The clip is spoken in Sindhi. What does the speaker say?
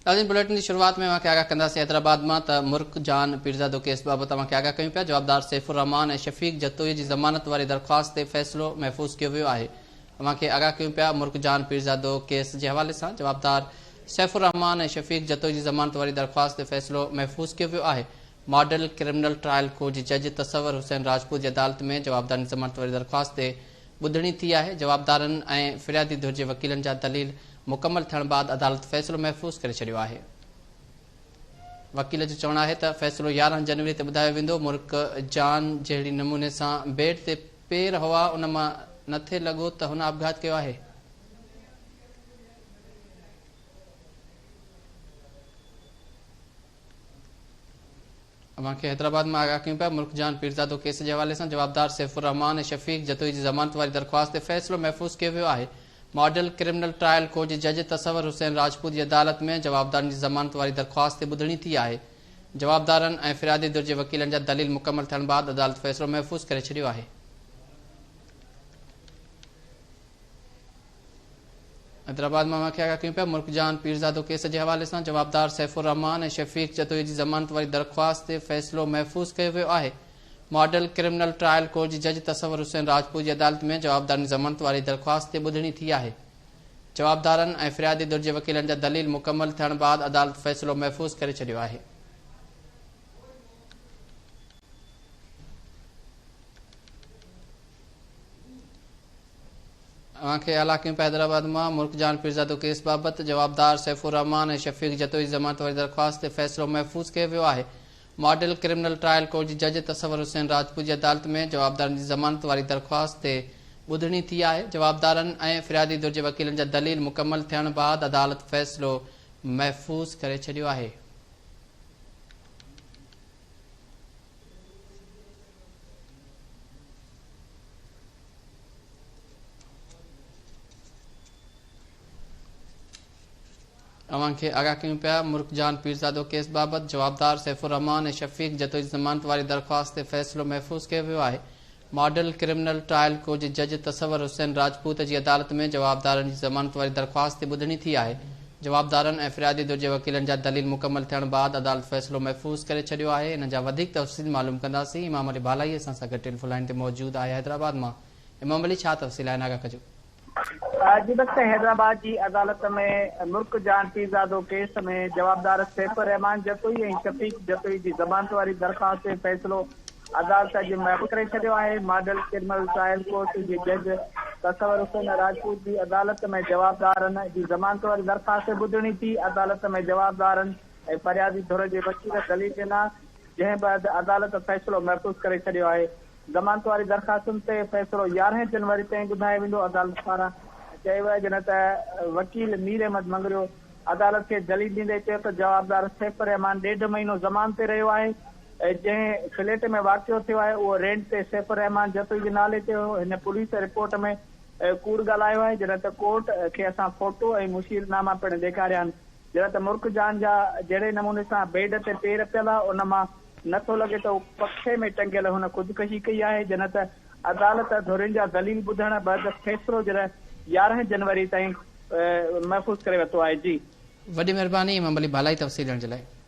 ناظرين بليٽن جي شروعات ۾ اوهان کي آگاهه ڪنداسين حيدرآباد مان ته مرڪ جان پيرزادو ڪيس بابت اوهان کي آگاهه ڪيون پيا جوابدار سيف الرحمان ۽ شفيق جتوئي جي ضمانت واري درخواست تي فيصلو محفوظ ڪيو ويو آهي اوهان کي آگاهه ڪيون پيا مرڪ جان پيرزادو ڪيس جي حوالي سان جوابدار سيف الرحمان ۽ شفيق جتوئي جي ضمانت واري درخواست تي فيصلو محفوظ ڪيو ويو آهي ماڊل ڪرمنل ٽرائل ڪورٽ جي جج تصور حسين راجپوت جي عدالت ۾ جوابدارن جي ضمانت واري درخواست تي ٻڌڻي ٿي آهي، جوابدارن ۽ فريادي ڌر جي وڪيلن جا دليل مڪمل ٿيڻ بعد عدالت فيصلو محفوظ ڪري ڇڏيو آهي. وڪيل جو چوڻ آهي ته فيصلو 11 جنوري تي ٻڌايو ويندو، مرڪ جان جهڙي نموني سان بيڊ تي پير هئا ان مان نٿي لڳو ته هن آپگهات ڪيو آهي. اوهان کي حيدرآباد مان آگاهه ڪيون پيا، ملڪ جان پيرزادو ڪيس جي حوالي سان جوابدار سيف الرحمان ۽ شفيق جتوئي جي ضمانت واري درخواست تي فيصلو محفوظ ڪيو ويو آهي. ماڊل ڪرمنل ٽرائل ڪورٽ جي جج تصور حسين راجپوت جي عدالت ۾ جوابدارن جي ضمانت واري درخواست تي ٻڌڻي ٿي آهي. جوابدارن ۽ فريادي ڌر جي وڪيلن جا دليل مڪمل ٿيڻ بعد عدالت فيصلو محفوظ ڪري ڇڏيو آهي. حيدرآباد مان اوهان کي آگاهه ڪيون پيا ملڪ جان پيرزادو ڪيس جي حوالي سان جوابدار سيف الرحمان ۽ شفيق جتوئي جي ضمانت واري درخواست تي فيصلو محفوظ ڪيو ويو آهي ماڊل ڪرمنل ٽرائل ڪورٽ جي جج تصور حسين راجپوت جي عدالت ۾ جوابدارن جي ضمانت واري درخواست تي ٻڌڻي ٿي آهي جوابدارن ۽ فريادي ڌر جي وڪيلن جا دليل مڪمل ٿيڻ بعد عدالت فيصلو محفوظ ڪري ڇڏيو آهي. اوهان کي اعليٰ ڪيمپ حيدرآباد مان ملڪ جان پيرزادو ڪيس بابت جوابدار سيف الرحمان ۽ شفيق جتوئي جي ضمانت واري درخواست تي فيصلو محفوظ ڪيو ويو آهي. ماڊل ڪرمنل ٽرائل ڪورٽ جي جج تصور حسين راجپوت جي عدالت ۾ جوابدارن جي ضمانت واري درخواست تي ٻڌڻي ٿي آهي. جوابدارن ۽ فريادي ڌر جي وڪيلن جا دليل مڪمل ٿيڻ بعد عدالت فيصلو محفوظ ڪري ڇڏيو آهي. اوهان کي آگاهه ڪيون پيا مرڪ جان پيرزادو ڪيس بابت جوابدار سيف الرحمان ۽ شفيق جتوئي جي ضمانت واري درخواست تي فيصلو محفوظ ڪيو ويو آهي ماڊل ڪرمنل ٽرائل ڪورٽ جي جج تصور حسين راجپوت جي عدالت ۾ جوابدارن جي ضمانت واري درخواست تي ٻڌڻي ٿي آهي جوابدارن ۽ فريادي ڌر جي وڪيلن جا دليل مڪمل ٿيڻ بعد عدالت فيصلو محفوظ ڪري ڇڏيو آهي ان جا وڌيڪ تفصيل معلوم ڪنداسين امام علي ڀالائي اسان سان گڏ ٽيليفون لائين تي موجود آهي حيدرآباد مان امام علي ڇا تفصيل آهن آگاهه ڪجو. جي وقت حيدرآباد جي عدالت ۾ مرڪ جان پيرزادو ڪيس ۾ جوابدار سيف الرحمان جتوئي ۽ شفيق جتوئي جي ضمانت واري درخواست تي فيصلو عدالت اڄ محفوظ ڪري ڇڏيو آهي. ماڊل ڪرمنل ٽرائل ڪورٽ جي جج تصور حسين راجپوت جي عدالت ۾ جوابدارن جي ضمانت واري درخواست تي ٻڌڻي ٿي. عدالت ۾ جوابدارن ۽ فريادي ڌر جي وڪيل دليل ڏنا جنهن بعد عدالت فيصلو محفوظ ڪري ڇڏيو آهي. ضمانت واري درخواستن تي فيصلو 11 جنوري تائين ٻڌايو ويندو، عدالت پاران چيو ويو جڏهن ته وڪيل مير احمد مڱريو عدالت کي دليل ڏيندي چيو ته جوابدار سيف الرحمان ڏيڍ مهينو ضمانت تي رهيو آهي جنهن فليٽ ۾ واقعو ٿيو آهي اهو رينٽ تي سيف الرحمان جتوئي جي نالي تي هو هن پوليس رپورٽ ۾ ڪوڙ ڳالهايو آهي جڏهن ته ڪورٽ کي اسان فوٽو ۽ مشير ناما پڻ ڏيکاريا آهن جڏهن ته مرڪ جان جا جهڙي نموني سان بيڊ تي پير پيل آهي ان مان نه ٿو لڳي ته هو پکي ۾ ٽنگيل هن خودڪشي ڪئي آهي، جڏهن ته عدالت ڌرين جا دليل ٻڌڻ بعد فيصلو جڏهن 11 جنوري تائين محفوظ ڪري ورتو آهي. جي. وڏي مهرباني امام علي ڀالائي تفصيل ڏيڻ جي لاء.